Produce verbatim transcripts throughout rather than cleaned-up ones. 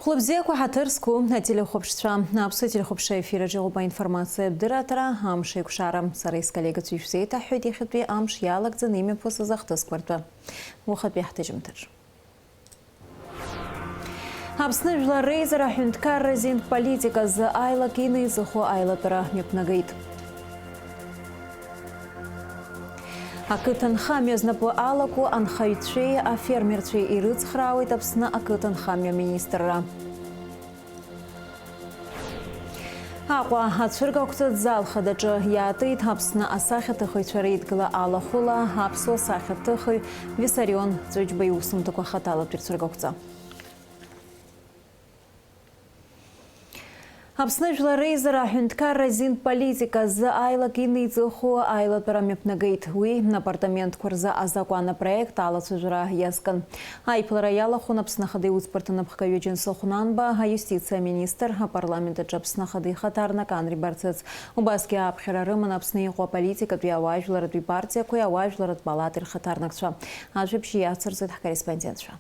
Хәлыбзиақәа, ҳаҭыр зқәу ателехәаԥшцәа. Аԥсуа телехәаԥшра ефир аҿы иҟоуп аинформациатә дырраҭара, амш еиқәшара. Сара исколлегацәа ишәзеиҭаҳҳәоит иахьатәи амш иалагӡаны имҩаԥысыз ахҭысқәа ртәы. Уахатәи ҳҭыжьымҭаҿ. Аԥсны Жәлар Реизара аҳәынҭқарра азин политика азы аилак инеиҵыху аилатәара мҩаԥнагеит. Ақыҭанхамҩа знапы алаку анхаҩцәеи афермерцәеи ирыцхраауеит Аԥсны ақыҭанхамҩа министрра. Аҟәа ацәыргақәҵа зал хадаҿы иаатит Аԥсны асахьаҭыхыҩцәа реидгыла алахәыла аԥсуа сахьаҭыхыҩ Виссарион Ҵәыџьба иусумҭақәа хаҭалатәи рцәыргақәҵа. Аԥсны Жәлар Реизара аҳәынҭқарра азин политика азы аилак инеиҵыху аилатәара мҩаԥнагеит. Уи апартаментқәа рзы азакәан апроект алацәажәара иазкын. Аиԥылара иалахәын Аԥсны Ахада иусбарҭа напхгаҩы Џьансыхә Нанба, аиустициа аминистр, апарламент аҿы Аԥсны Ахада ихаҭарнак Анри Барцыц. Убасгьы аԥхьара рыман Аԥсны иҟоу аполитикатәи, ауаажәларатәи партиақәеи ауаажәларатә палатеи рхаҭарнакцәа. Ажәабжь иацырҵоит ҳкорреспондентцәа.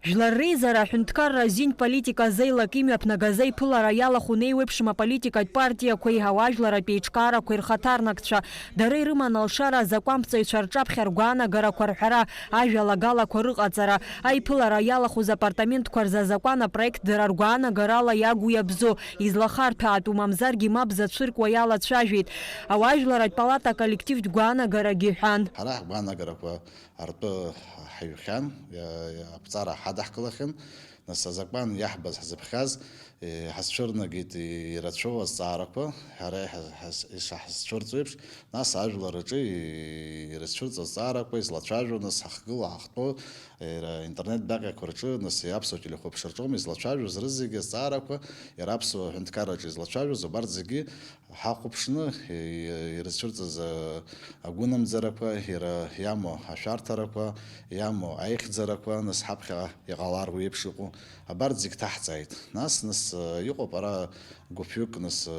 Жәлар Реизара аҳәынҭқарра азин политика азы аилак имҩаԥнагаз аиԥылара иалахәын еиуеиԥшым аполитикатә партиақәеи ауаажәларатә еиҿкаарақәеи рхаҭарнакцәа. Дара ирыман алшара азакәанԥҵаҩцәа рҿаԥхьа ргәаанагарақәа рҳәара, ажәалагалақәа рыҟаҵара. Аиԥылара иалахәыз апартаментқәа рзы азакәан апроект дара ргәаанагарала иагу иабзоу, излахарҭәаатәу, мамзаргьы мап зацәыркуа иалацәажәеит. Ауаажәларатә палата аколлективтә гәаанагарагьы иҳәан. Ҳара ҳгәаанагарақәа артәы ҳаҩхьан, иа-, иа-, аԥҵара ҳадаҳкылахьан. Нас азакәан иаҳбаз, ҳзыԥхьаз, е, ҳазцәырнагеит ирацәоу азҵаарақәа, ҳара иҳаз-, ҳаз-, ишаҳзцәырҵуеиԥш, нас ажәлар рҿы и-, ирызцәырҵуа азҵаарақәа излацәажәо, нас ҳахгыла ҳахтәы, иара интернет баҟьақәа рҿы, нас аԥсуа телехәаԥшра рҿоума излацәажәоз, рызегьы азҵаарақәа, иара аԥсуа ҳәынҭқарраҿы излацәажәоз, абарҭ зегьы ҳахәаԥшны, и-, ирызцәырҵыз, а, агәынамӡарақәа, иара иамоу ашәарҭарақәа, иамоу аихьӡарақәа, нас ҳаԥхьаҟа иҟалар уи еиԥш иҟоу, абарҭ зегь ҭаҳҵааит. Нас, нас, а, иҟоуп ара гәыԥҩык, нас, а,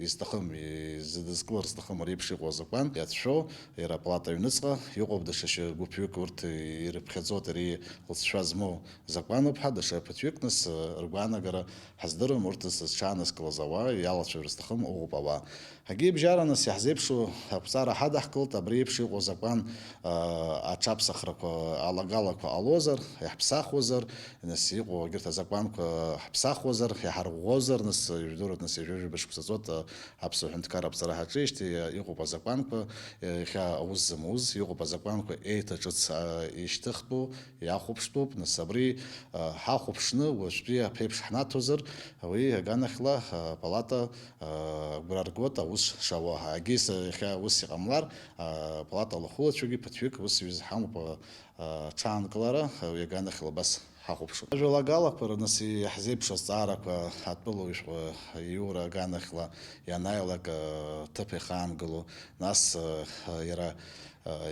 изҭахым, изыдызкылар зҭахым ари еиԥш иҟоу азакәан иацәшәо, иара аплата аҩныҵҟа, иҟоуп даҽа шьа-, гәыԥҩык, урҭ ирыԥхьаӡоит ари лҵшәа змоу закәаноуп ҳәа, даҽа ԥыҭҩык, нас, а, ргәаанагара ҳаздыруам, урҭ зҽааныскылаз ауаа, иалацәажәар зҭахым ыҟоуп ауаа. Ҳагьыбжьара нас иаҳзеиԥшу ақәҵара ҳадаҳкылт, абри еиԥш иҟоу азакәан, а, аҽаԥсахрақәа алагалақәа ҟалозар, иаҳԥсахуазар, нас иҟоу егьырҭ азакәанқәа ҳаԥсахуазар, иаҳарӷәӷәозар, нас ижәдыруеит, нас ҩажәа-ҩажәа шықәса ҵуеит, а, аԥсуа ҳәынҭқарра аԥҵара ҳаҿижьҭеи, а, иҟоуп азакәанқәа, а, иахьа аус зымуз, иҟоуп азакәанқәа еиҭа ҿыц, а, ишьҭыхтәу, иахәаԥштәуп, нас абри, а, ҳахәаԥшны уажәтәи аԥеиԥш ҳнаҭозар, уи аганахьала, а, апалата, а, агәра ргоит аус шауа. Егьыс иахьа ус иҟамлар, а, апалата алахәылацәагьы ԥыҭҩык ус ҩыза ҳамоуп, а, а, аҽаанкылара, а, уи аганахьала абас ҳахәаԥшуп. Ажәалагалақәа рныс иаҳзеиԥшу азҵаарақәа атәылауаҩшәҟәы иура аганахьала ианааилак, а, ҭыԥ иахаангыло, нас, а, иара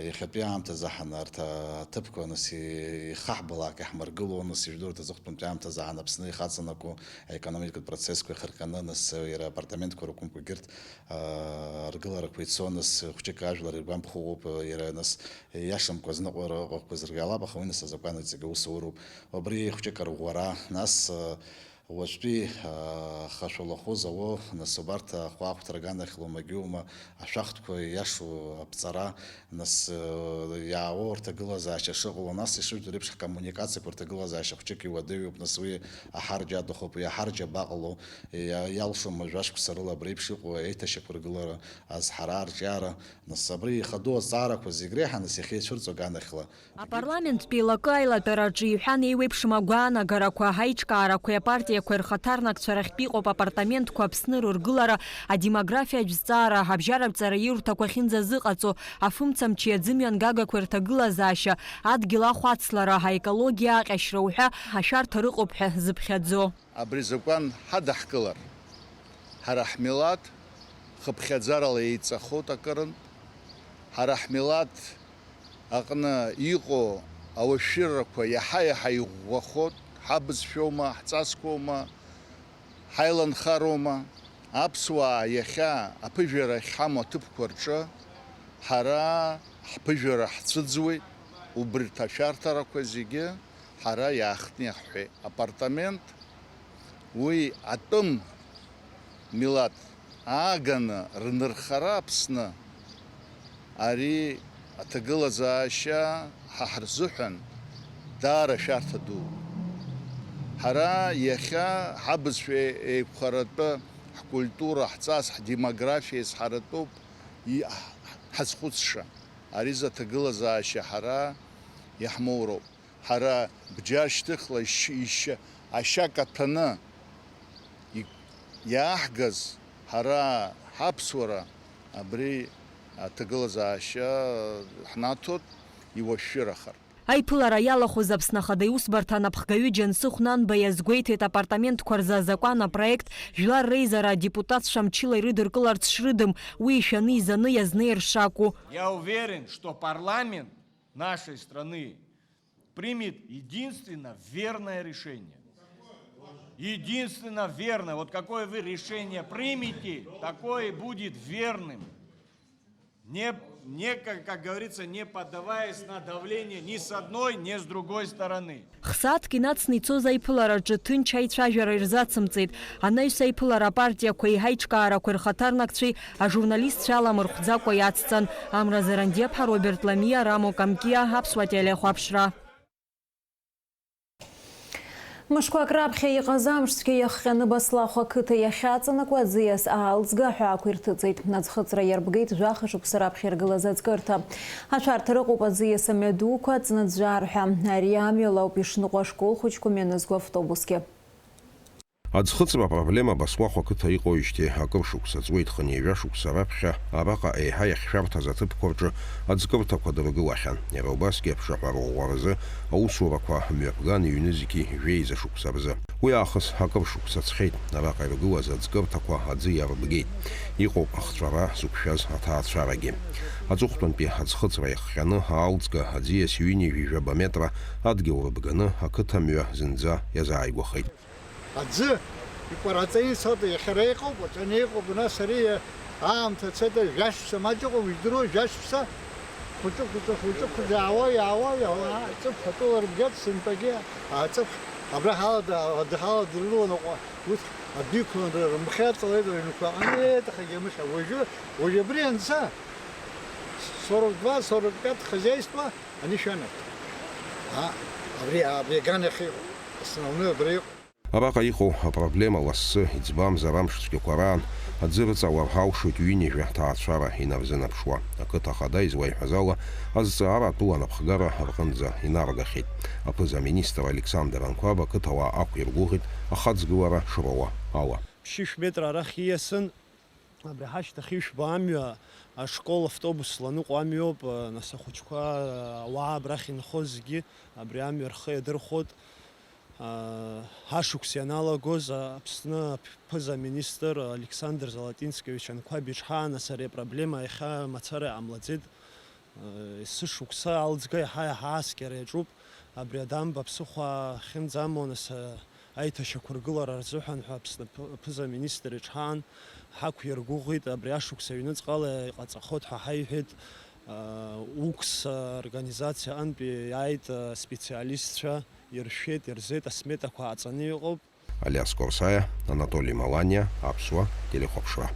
Иахьатәи аамҭазы ҳанарҭ аҭыԥқәа, нас, ихаҳбалак иаҳмыргыло, нас, ижәдыруеит, аҵыхәтәантәи аамҭазы ҳан Аԥсны ихаҵанакуа аекономикатә процессқәа ихырҟьаны, нас, иара апартаментқәа ракәымкәа егьырҭ, аа, ргыларақәа ицо, нас, хәҷык ажәлар иргәамԥхо ыҟоуп, иара, нас, иашамкәа азныҟәара ыҟақәаз ргьы алап, аха уи, нас, азакәан иҵегь аус ауроуп. Убри хәҷык арӷәӷәара, нас, Уажәтәи, аа, хашәала хәы зауоу, нас, убарҭ ахәаахәҭра аганахьала умагьы-ума ашәахтәқәа иашоу аԥҵара, нас, э, иаауа урҭагылазаашьа шыҟало, нас, ишыжәдыруа реиԥш, ҳкоммуникациақәа рҭагылазаашьа хәҷык иуадаҩуп, нас, уи аҳарџьа аҭахуп, уи аҳарџьа абаҟало, иа-, иалшом ажәа шықәса рыла абри еиԥш иҟоу аиҭашьақәыргылара, азҳара, арҿиара, нас, абри ихадоу азҵаарақәа зегь реиҳа, нас, иахьеицәырҵо аганахьала. Апарламенттә еилакы аилатәараҿы иҳәан еиуеиԥшым агәаанагарақәа, аиҿкаарақәеи апартиақәеи рхаҭарнакцәа рахьтә иҟоуп апартаментқәа Аԥсны рыргылара, адемографиатә зҵаара, абжьаратә ҵараиурҭақәа ахьынӡазыҟаҵо, афымцамчи аӡымҩангагақәеи рҭагылазаашьа, адгьыл ахәацлара, аекологиа аҟьашьра уҳәа ашәарҭа рыҟоуп ҳәа зыԥхьаӡо. Абри азакәан ҳадаҳкылар, ҳара ҳмилаҭ хыԥхьаӡарала еиҵахоит акырынтә, ҳара ҳмилаҭ аҟны иҟоу ауашәшәырақәа иаҳа-иаҳа иӷәӷәахоит, ҳабызшәоума, ҳҵасқәоума, ҳаиланхароума, аԥсуаа иахьа аԥыжәара ахьҳамоу аҭыԥқәа рҿы ҳара ҳԥыжәара ҳцәыӡуеит, убырҭ ашәарҭарақәа зегьы Ҳара иаахтны иаҳҳәеит, апартамент уи атәым милаҭ ааганы рнырхара Аԥсны, ари аҭагылазаашьа ҳа ҳрзыҳәан даара шәарҭа дууп. Ҳара иахьа ҳабызшәа еиқәхаратәы, ҳкультура, ҳҵас, ҳдемографиа изҳаратәуп и-, ҳазхәыцша. Ари зы аҭагылазаашьа ҳара иаҳмоуроуп. Ҳара бџьар шьҭыхла ишь-, ишь-, ашьа каҭәаны и-, иааҳгаз ҳара ҳаԥсуара абри аҭагылазаашьа ҳнаҭоит, иуашәшәырахар. Аиԥылара иалахәыз Аԥсны Ахада Иусбарҭа анапхгаҩы Џьансыхә Нанба иазгәеиҭеит, апартаментқәа рзы азакәан апроект Жәлар Реизара адепутатцәа мчыла ирыдыркыларц шрыдым, уи ишәаны изаны иазнеир шакәу. Я уверен, что парламент нашей страны примет единственно верное решение. Единственно верное. Вот какое вы решение примете, такое и будет верным. Не, не, как, как говорится, не поддаваясь на давление ни с одной, ни с другой стороны. Хсааҭк инацны ицоз аиԥылараҿы ҭынч аицәажәара ирзацымҵеит. Анаҩс аиԥылара апартиақәа еиҳа аиҿкаарақәа ирхаҭарнакцәеи ажурналистцәеи аламырхәӡакәа иацҵан. Амра Зарандиаԥҳа, Роберт Ламиа, Рамо Камкиа, Аԥсуа телехәаԥшра. Мышқәак раԥхьа иҟаз амшцәгьа иахҟьаны Баслахә ақыҭа иахьаҵанакуа аӡиас аалӡга аҳәаақәа ирҭыҵит. Аӡхыҵра иарбгеит жәаха шықәса раԥхьа иргылаз аӡкырҭа. Ашәарҭа рыҟоуп аӡиас амҩа дуқәа, аҵнаӡәӡәаа рҳәа. Ари амҩала ауп ишныҟәо ашкол хәыҷқәа мҩанызго автобусгьы. Аӡхыҵра апроблема Баслахә ақыҭа иҟоижьҭеи акыр шықәса ҵуеит, хынҩажәа шықәса раԥхьа араҟа еиҳа иахьшәарҭаз аҭыԥқәа рҿы аӡкырҭақәа дыргылахьан. Иара убасгьы аԥшаҳәа рыӷәӷәа рзы аусурақәа мҩаԥган иҩны зегьы жәеиза шықәса рзы. Уи аахыс акыр шықәса ҵхьеит, араҟа иргылаз аӡкырҭақәа аӡы иарбгеит. Иҟоуп ахҵәара зықәшәаз аҭаацәарагьы. Аҵыхәтәантәи аӡхыҵра иахҟьаны аалӡга аӡиас ҩынҩажәи жәаба метра адгьыл рыбганы ақыҭа мҩа зынӡа иазааигәахеит. Аӡы икәараҵа ицоит, иахьа ара иҟоуп, аҿаны иҟоуп, нас ари аамҭа цеит, жәашықәса маҷ ыҟоуп, ижәдыруоу, жәашықәса хәыҷы-хәыҷы, хәыҷы-хәыҷы иаауа, иаауа, иаауа, ҵыԥх атәыла рбгеит сынтәагьы, аҵыԥх абра ҳалада-, ҳаладыргылон Аҟәа, урҭ адәы иқәлан рымхы иаҵалеит рыҩнқәа аҟны, еиҭахагьы амыхьа. Уажәы, уажәы абри анца, сорок два, сорок пять хозяйство, анышә анарҭ. А, абри, абри аганахь иҟоуп, основной абра иҟоуп. Араҟа иҟоу апроблема лассы иӡбамзар, амш цәгьақәа раан аӡы рыҵалар ҳалшоит ҩынҩажәа ҭаацәара инарзынаԥшуа. Ақыҭа ахада излаиҳәаз ала, азҵаара атәыла анапхгара рҟынӡа инаргахьеит. Аԥыза-министр Александр Анқәаб ақыҭауаа ақәиргәыӷит ахаҵгылара шроуа ала. Ԥшьышә метра арахь ииасын. Абри ҳашьҭахь ишәба амҩа ашкол автобус ланыҟәо амҩоуп, нас ахәыҷқәа, ауаа абрахь инхо зегьы абри амҩа рхы иадырхәоит. Ҳашықәс ианалагоз Аԥсны аԥыза-министр Александр Золотинскевич Анқәаб иҿҳәаан, нас ари апроблема иахьа мацара иҟамлаӡеит. Есышықәса алӡга иаҳа-иаҳа ааскьара иаҿуп. Абри адамба ԥсыхәа ахьынӡамоу, нас, аиҭашьақәыргылара рзыҳәан ҳәа Аԥсны аԥ-, аԥыза-министр иҿҳәаан, ҳақәиргәыӷит, абри ашықәс аҩныҵҟала иҟаҵахоит ҳәа ҳаиҳәеит. УКС организациа аҟынтәи иааит специалистцәа, иршәеит, ирзеит, асметақәа ааҵаны иҟоуп. Алиас Корсаиа, Анатоли Маланиа, Аԥсуа телехәаԥшра.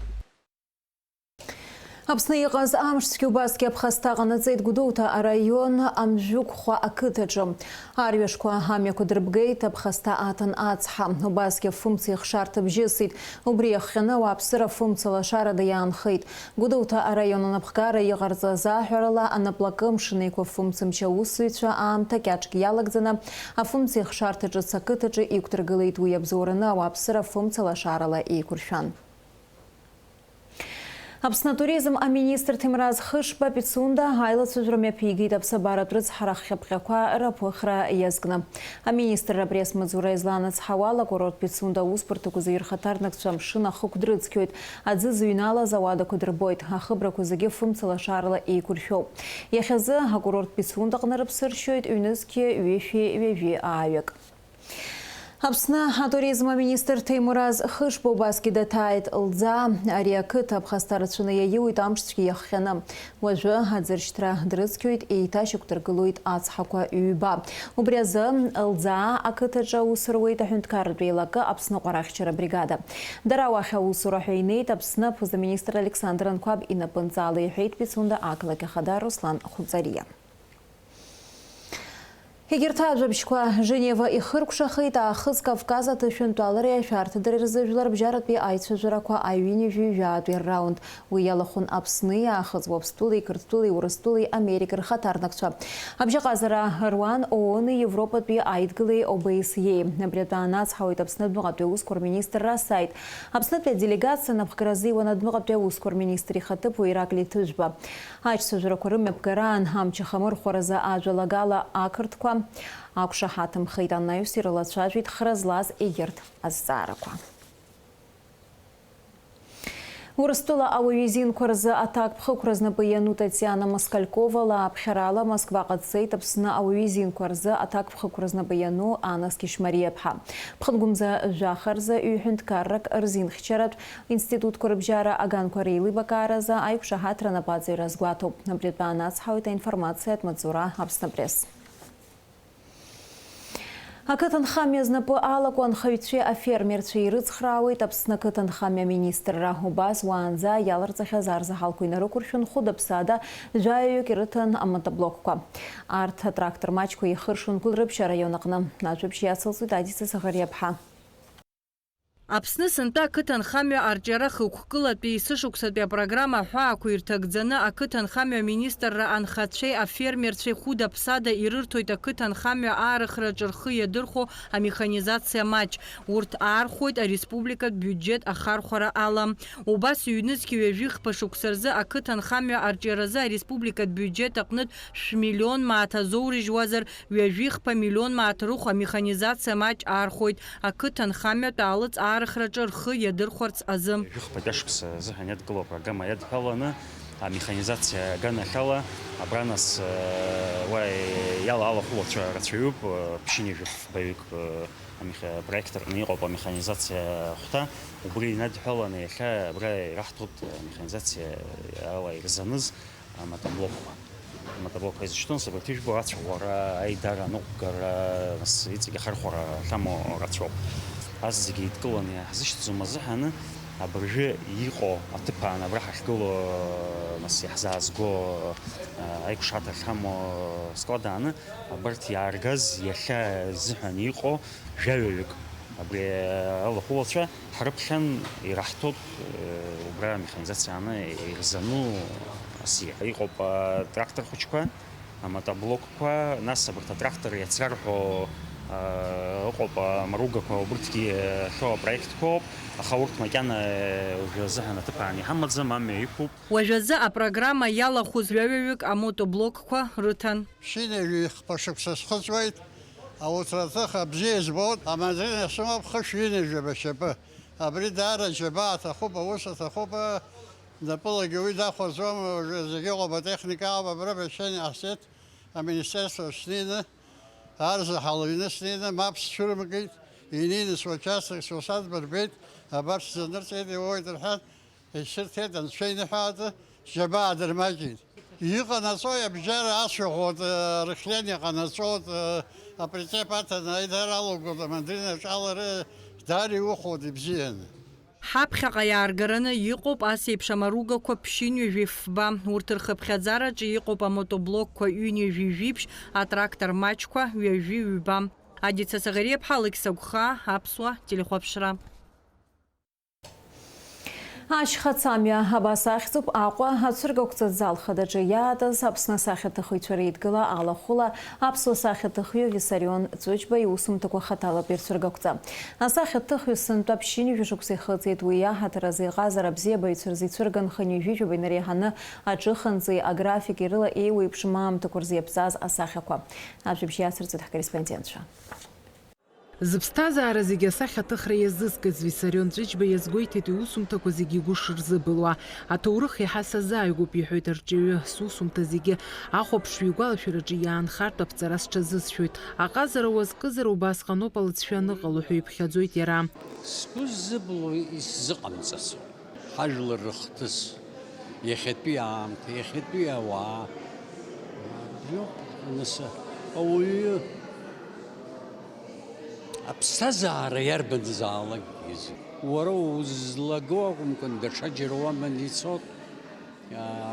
Аԥсны иҟаз амш цәгьа убасгьы аԥхасҭа ҟанаҵеит Гәдоуҭа араион Амжәыгәхәа ақыҭаҿы. Арҩашқәа амҩақәа дырбгеит, аԥхасҭа аҭан ацҳа. Убасгьы афымца ихшарҭа бжьысит. Убри иахҟьаны ауааԥсыра афымца лашарада иаанхеит. Гәдоуҭа араион анапхгара иҟарҵаз аҳәарала, анаплакы Амшын Еиқәа афымцамч аусзуҩцәа аамҭа кьаҿк иалагӡаны, афымца ихшарҭа ҿыц ақыҭаҿы иқәдыргылеит. Уи иабзоураны ауааԥсыра афымца лашарала еиқәыршәан. Аԥсны атуризм аминистр Ҭемраз Хышба Пицунда аилацәажәара мҩаԥигеит аԥсабаратә рыцҳара хҟьаԥҟьақәа раԥыхра иазкны. Аминистр абри асмаӡура излаанацҳауала, акурорт Пицунда аусбарҭақәа зегьы рхаҭарнакцәа амшын ахықә дрыцқьоит, аӡы зыҩналаз ауадақәа дырбоит, ахыбрақәа зегьы фымца лашарала еиқәыршәоуп. Иахьазы акурорт Пицунда аҟны рыԥсы ршьоит ҩнызқьи ҩышәи ҩажәи ааҩык. Аԥсны атуризм аминистр Ҭемураз Хышба убасгьы даҭааит Лӡаа. Ари ақыҭа аԥхасҭа рацәаны иаиуит амшцәгьа иахҟьаны. Уажәы аӡыршьҭра дрыцқьоит, еиҭашьақәдыргылоит ацҳақәа ҩба. Убри азы Лӡаа ақыҭаҿы аус руеит аҳәынҭқарратә еилакы Аԥсныҟа арахьчара бригада. Дара уахь аусураҳәа инеит Аԥсны аԥыза-министр Александр Анқәаб инапынҵала, иҳәеит Пицунда ақалақь ахада Руслан Хуҵариа. Егьырҭ ажәабжьқәа Женева ихыркәшахеит аахыс Кавказ аҭышәынтәалареи ашәарҭадареи рзы жәларбжьаратәи аицәажәарақәа аҩынҩажәи жәаатәи рраунд. Уи иалахәын Аԥсни аахыс Уаԥстәылеи, Қырҭтәылеи, Урыстәылеи, Америкеи рхаҭарнакцәа. Абжьаҟазара руан ООН-и, Европатәи аидгылеи ОБСЕ-и. Абри атәы аанацҳауеит Аԥсны адәныҟатәи аусқәа рминистрра асаит. Аԥснытәи аделегациа напхгара азиуан адәныҟатәи аусқәа рминистр ихаҭыԥуаҩ Ираклий Ҭыжәба. Аицәажәарақәа рымҩаԥгараан амч ахамырхәаразы ажәалагала ақырҭқәа ақәшаҳаҭымхеит, анаҩс ирылацәажәеит хра злаз егьырҭ азҵаарақәа. Урыстәыла ауаҩы изинқәа рзы аҭакԥхықәра знапы иану Татиана Москалькова лааԥхьарала Москваҟа дцеит Аԥсны ауаҩы изинқәа рзы аҭакԥхықәра знапы иану Анас Кишмариаԥҳа. Ԥхынгәымза жәаха рзы ҩ-ҳәынҭқаррак рзинхьчаратә институтқәа рыбжьара аганқәа реилибакааразы аиқәшаҳаҭра анапаҵаҩра азгәаҭоуп. Абри атәы аанацҳауеит аинформациатә маҵзура Аԥсныпресс. Ақыҭанхамҩа знапы алаку анхаҩцәеи афермерцәеи ирыцхраауеит Аԥсны ақыҭанхамҩа аминистрра. Убас уаанӡа иаларҵахьаз арзаҳалқәа инарықәыршәын, хәыда-ԥсада жәаҩаҩык ирыҭан амотоблокқәа. Арҭ атрактор маҷқәа ихыршәын Гәылрыԥшь араион аҟны. Ажәабжь иацылҵоит Адица Саӷариаԥҳа. Аԥсны сынтәа ақыҭанхамҩа арҿиара хықәкылатәи есышықәсатәи апрограмма аҳәаақәа ирҭагӡаны ақыҭанхамҩа аминистрра анхацәеи афермерцәеи хәыда-ԥсада ирырҭоит ақыҭанхамҩа аарыхраҿы рхы иадырхәо амеханизациа маҷ. Урҭ аархәоит ареспубликатә биуџьет ахархәара ала. Убас ҩнызқь ҩажәихԥа шықәса рзы ақыҭанхамҩа арҿиаразы ареспубликатә биуџьет аҟнытә шә-миллион мааҭ азоурыжьуазар, ҩажәихԥа миллион мааҭ рыхә амеханизациа маҷ аархәоит, ақыҭанхамҩатә аалыҵ аарыхраҿы рхы иадырхәарц азы. Ҩажәихԥатәи ашықәса азыҳәан иадкылоу апрограмма иадҳәаланы, амеханизациа аганахьала, абра нас, уа иала алахәылацәа рацәаҩуп, ԥшьынҩажәи фбаҩык, амеха-, апроект аҟны иҟоуп амеханизациа ахәҭа. Убри инадҳәаланы иахьа абра ираҳҭоит амеханизациа ала ирзаныз амотоблокқәа. Амотоблокқәа изышьҭоу, нас, абарҭ ижәбо ацәаӷәара, аидара, аныҟәгара, нас, иҵегь ахархәара ахьамоу рацәоуп. Ас зегьы еидкыланы иаҳзышьҭӡом азыҳәаны, абыржәы иҟоу аҭыԥ аан абра ҳахьгылоу, нас, иаҳзаазго, аиқәшаҳаҭра ахьамоу склад ааны, абарҭ иааргаз иахьа азыҳәан иҟоу жәаҩаҩык абри алахәылацәа ҳрыԥхьан, ираҳҭоит, э, убра амеханизациа ааны ирзану асиа. Иҟоуп атрактор хәыҷқәа, амотоблокқәа, нас абарҭ атрактор иацрарҳәо, э, ыҟоуп амаругақәа, убырҭгьы ахьоу апроектқәоуп, аха урҭ макьана, э, уажәы азыҳәан аҭыԥ аан иҳамаӡам, амҩа иқәуп. Уажәазы апрограмма иалахәыз жәаҩаҩык амотоблокқәа рыҭан. Ԥшьынҩажәи хԥа шықәса схыҵуеит. Ауҭраҭых абзиа збоит, амандрина сымоуп хышә ҩынҩажәа башьапы. Абри даара џьабаа аҭахуп, аус аҭахуп, напылагьы уи дахәаӡом, уажәы зегьы ыҟоуп, атехника ауп, абра башьа иҟасҵеит, аминистерство снеины, арзаҳал аҩны снеины, мап сцәырымкит, инеины суачасток, сусадба рбеит, абарҭ сзанырҵеит, иуоуеит рҳәан, ишьҭырҭеит, анцәа иныҳәа ада, џьабаа дырмаҷит. Иҟанаҵои абжьара ацәаӷәоит, рыхлиан иҟанаҵоит, априцеп аҭаны аидара алагоит, амандрина аҿалара даара иухәоит ибзианы. Ҳаԥхьаҟа иааргараны иҟоуп ас еиԥш амаругақәа ԥшьынҩажәи фба. Урҭ рхыԥхьаӡараҿы иҟоуп амотоблокқәа ҩынҩажәи жәиԥшь, атрактор маҷқәа ҩажәи ҩба. Адица Саӷариаԥҳа, Алықьса Гәхаа, Аԥсуа телехәаԥшра. Ашьхацамҩа, абас ахьӡуп Аҟәа ацәыргақәҵа зал хадаҿы иаатыз Аԥсны асахьаҭыхыҩцәа реидгыла алахәыла аԥсуа сахьаҭыхҩы Виссарион Ҵәыџьба иусумҭақәа хаҭалатәи рцәыргақәҵа. Асахьаҭыхҩы сынтәа ԥшьынҩажәа шықәса ихыҵит, уи иаҳаҭыр азы иҟазара абзиабаҩцәа рзы ицәырган хынҩажәи жәаба инареиҳаны аҿыханҵеи аграфики рыла еиуеиԥшым аамҭақәа рзы иаԥҵаз асахьақәа. Ажәабжь иацырҵоит ҳкорреспондентцәа. Зыԥсҭазаара зегьы асахьаҭыхра иазызкыз Виссарион Ҵәыџьба иазгәеиҭеит иусумҭақәа зегьы игәы шырзыбылуа. Аҭоурых иаҳа сазааигәоуп, иҳәоит арҿиаҩы, сусумҭа зегьы ахәаԥшҩы игәалашәараҿы иаанхартә аԥҵара сҽазысшәоит. Аҟазара уазкызар убасҟаноуп алыҵшәа аныҟало ҳәа иԥхьаӡоит иара. Сгәы ззыбылуа исзыҟамҵацо. Ҳажәлар рыхҭыс, иахьатәи аамҭа, иахьатәи ауаа. Абриоуп, нас, ауаҩы аԥсҭазаара иарбанзаалакгьы изы. Уара узлаго акәымкәан, даҽаџьара уаман ицот,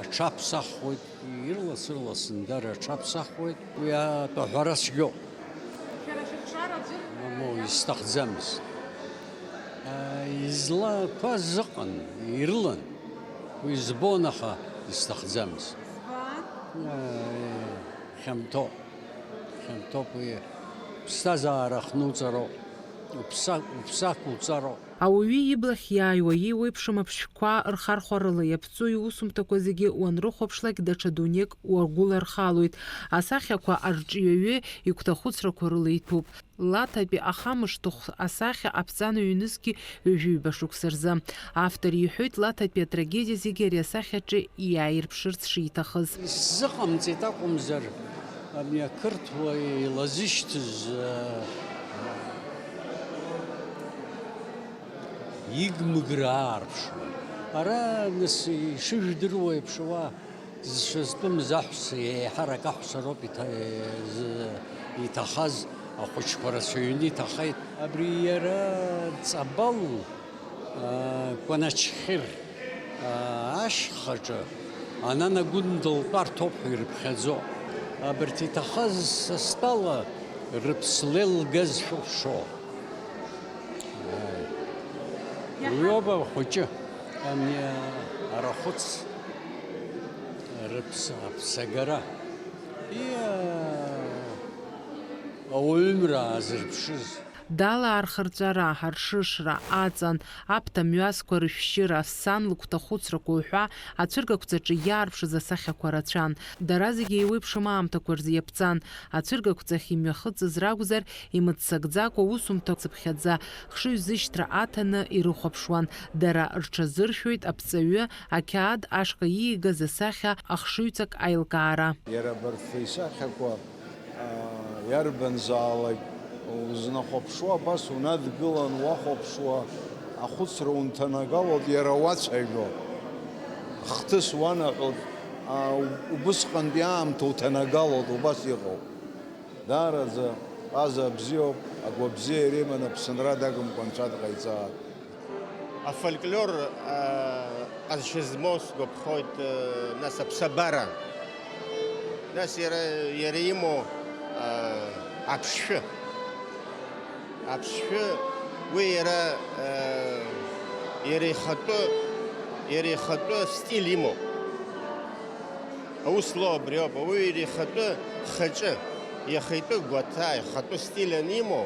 аҽаԥсахуеит, ирлас-ырласын дара аҽаԥсахуеит, уи атәы аҳәара цәгьоуп. Шәара шәыхшара аӡәыр Мамоу, исҭахӡамызт. Излақәаз ыҟан, ирылан. Уи збон, аха исҭахӡамызт. Избан? Хьанҭоуп. Хьанҭоуп уи. Ԥсҭазаара ахнуҵароуп. Уԥса, уԥсақәуҵароуп. Ауаҩы иблахь иааиуа, иеиуеиԥшым аԥшшәқәа рхархәарыла иаԥҵоу иусумҭақәа зегьы уанрыхәаԥшлак, даҽа дунеик уагәылархалоит. Асахьақәа арҿиаҩы игәҭахәыцрақәа рыла иҭәуп. Лаҭатәи ахамышҭыхә асахьа аԥҵан ҩнызқьи ҩажәи ҩба шықәса рзы. Автор иҳәоит, Лаҭатәи атрагедиа зегьы ари асахьаҿы иааирԥшырц шиҭахыз. Исзыҟамҵеит акәымзар, ами ақырҭуа илазышьҭыз, э, игмыгра аарԥшуан. Ара, нас, ишыжәдыруа еиԥш, уа зҽазтәымыз аҳәса еиҳарак аҳәса роуп иҭа-, зы-, иҭахаз, ахәыҷқәа рацәаҩны иҭахеит. Абри иара Ҵабал, а, Кәаначхьыр, а, ашьхаҿы Анана Гәында лтәарҭоуп ҳәа ирыԥхьаӡо. Абарҭ иҭахаз са стәала рыԥслеи лгаз шәылшо. Уиоуп ахәыҷы, ами, арахәыц, рыԥс-, аԥсагара, и-, ауаҩымра аазырԥшыз. Далаархырҵәара, аршышра, аҵан, аԥҭа мҩасқәа рышәшьыра, сан лыгәҭахәыцрақәа уҳәа ацәыргақәҵаҿы иаарԥшыз асахьақәа рацәан. Дара зегьы еиуеиԥшым аамҭақәа рзы иаԥҵан. Ацәыргақәҵахь имҩахыҵыз ракәзар, имыццакӡакәа усумҭа цыԥхьаӡа хшыҩзышьҭра аҭаны ирыхәаԥшуан. Дара рҽазыршәоит аԥҵаҩы ақьаад ашҟа иигаз асахьа ахшыҩҵак аилкаара. Иара абарҭ исахьақәа, аа, иарбанзаалак узнахәаԥшуа, абас унадгылан уахәаԥшуа, ахәыцра унҭанагалоит, иара уацәажәо, хҭыс уанаҳәоит, аа, убысҟантәи аамҭа уҭанагалоит, убас иҟоуп. Даараӡа ҟаза бзиоуп, агәабзиара иман, Аԥсынра дагымкәа Анцәа дҟаиҵааит. Афольклор, а, ҟазшьа змоу сгәаԥхоит, а, нас аԥсабара. Нас иара, иара имоу, а, аԥшшәы. Аԥшшәы, уи иара, а, иара ихатәы, иара ихатәы стиль имоуп. Аус злоу абри ауп, ауаҩы иара ихатәы хаҿы, ихатәы гәаҭа, ихатәы стиль анимоу,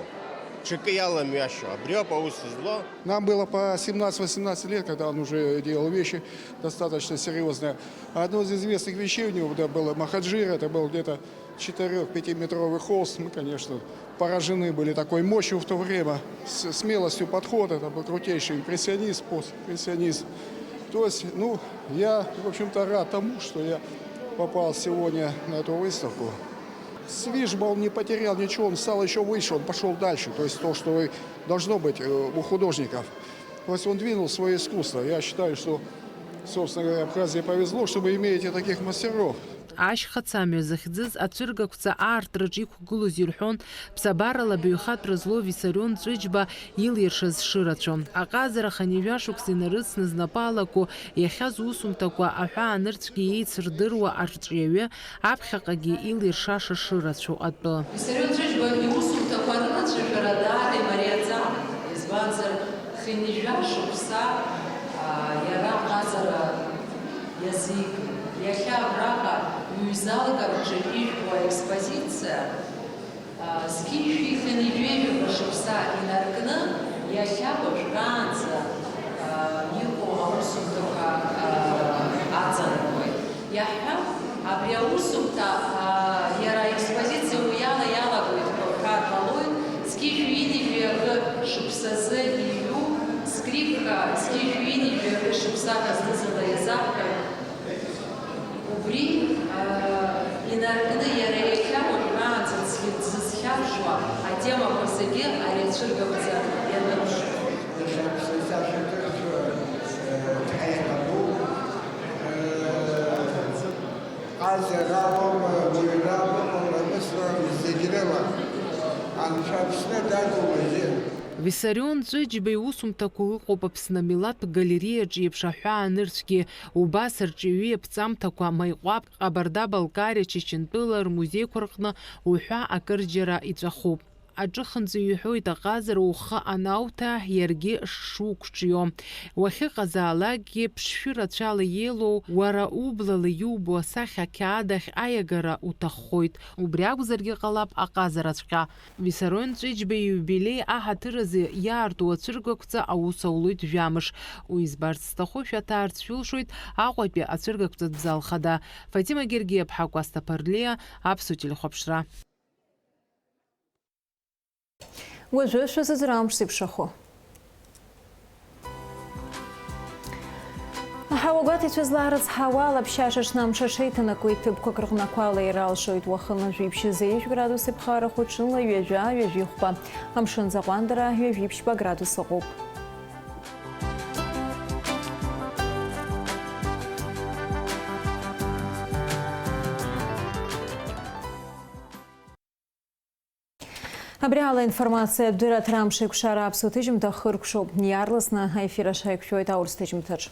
ҽакы иаламҩашьо, абри ауп аус злоу. Нам было по семнадцать-восемнадцать лет, когда он уже делал вещи достаточно серьёзные. Одно из известных вещей у него, да, было «Махаджир», это был где-то четырёх-пятиметровый холст. Мы, конечно, поражены были такой мощью в то время, с-, смелостью подхода. Это был крутейший импрессионист, постимпрессионист. То есть, ну, я, в общем-то, рад тому, что я попал сегодня на эту выставку. С Вижма он не потерял ничего, он стал ещё выше, он пошёл дальше. То есть то, что и должно быть, э, у художников. То есть он двинул своё искусство. Я считаю, что, собственно говоря, Абхазии повезло, что мы имеете таких мастеров. Ашьхацамҩа захьӡыз ацәыргақәҵа аартраҿы иқәгылоз ирҳәон, ԥсабарала баҩхатәра злоу Виссарион Ҵәыџьба илиршаз шырацәоу. Аҟазара хынҩажәа шықәса инарыцны знапы алаку иахьа зусумҭақәа аҳәаанырцәгьа еицырдыруа арҿиаҩы аԥхьаҟагьы илиршаша шырацәоу атәы. Виссарион Ҵәыџьба иусумҭақәа рырацәажәара даара имариаӡам, избанзар, хынҩажәа шықәса, аа, иара аҟазара иазикын. Иахьа абраҟа ҩ-залк рҿы ижәбо аекспозициа, аа, зқьи жәшәи хынҩажәи жәаба шықәса инаркны, иахьа уажәраанӡа, аа, иҟоу аусумҭақәа, аа, аҵанакуеит. Иаҳҳәап, абри аусумҭа, аа, иара аекспозициа уи ала иалагоит ҳәа уҳәар ҟалоит, зқьи жәшәи ҩынҩажәи Шықәсазы иҩу скрипка зқьи жәҩани жәаҩа шықәсаҟа зны-зынла иазаҳҳәоит. Убри, аа, инаркны иара иахьа уажәраанӡа дзы-, дзызхьаршәуа атемақәа зегьы ари ацәыргақәҵа ианырԥшуеит. Даҽа ԥсыхәа шәаҭыхцәа, э, дҳаиҳабуп. Э, Ҟазара аума, уаҩра аума, ламысла зегь рыла. Анцәа Аԥсны дадуп уажәы. Виссарион Ҵәыџьба иусумҭақәа ыҟоуп Аԥсны амилаҭтә галереиаҿ еиԥш аҳәаанырцәгьы, убас арҿиаҩы иаԥҵамҭақәа Маиҟәаԥ, Ҟабарда-Балкариа, Чачынтәыла рмузеиқәа рҟны уҳәа акырџьара иҵәахуп. Аҿыхынҵәа иҳәоит, аҟазара ухы анауҭа, иаргьы шуқәҿио. Уахьыҟазаалакгьы ԥшшәы рацәала иеилоу, уара ублала иубо асахьа ақьаад ахь аиагара уҭаххоит. Убри акәзаргьы ҟалап аҟазараҵәҟьа. Виссарион Ҵәыџьба ииубилеи аҳаҭыразы иаарту ацәыргақәҵа аус аулоит жәамш. Уи избарц сҭаху шәаҭаарц шәылшоит Аҟәатәи ацәыргақәҵатә зал хада. Фатима Гергиаԥҳа, Кәасҭа Ԥарлиа, Аԥсуа телехәаԥшра. Уажәы шәазыӡырҩуам шзеиԥшрахо. Аҳауагәаҭаҩцәа злаарыцҳауа, алаԥшьа шаҽны амш аҽеиҭанакуеит, ҭыԥқәак рҟны ақәа алаира алшоит, уахынла жәиԥшь зеижә градус иԥхарахоит, ҽынла ҩажәа, ҩажәихәба. Амшын аҟәандара ҩажәиԥшьба градус ыҟоуп. Абри ала информациатә дырраҭара Амшеикәшара аԥсуа ҭыжьымҭа хыркәшоуп. Иаарласны аефир ашьа еиқәшәоит аурыс ҭыжьымҭаҿ.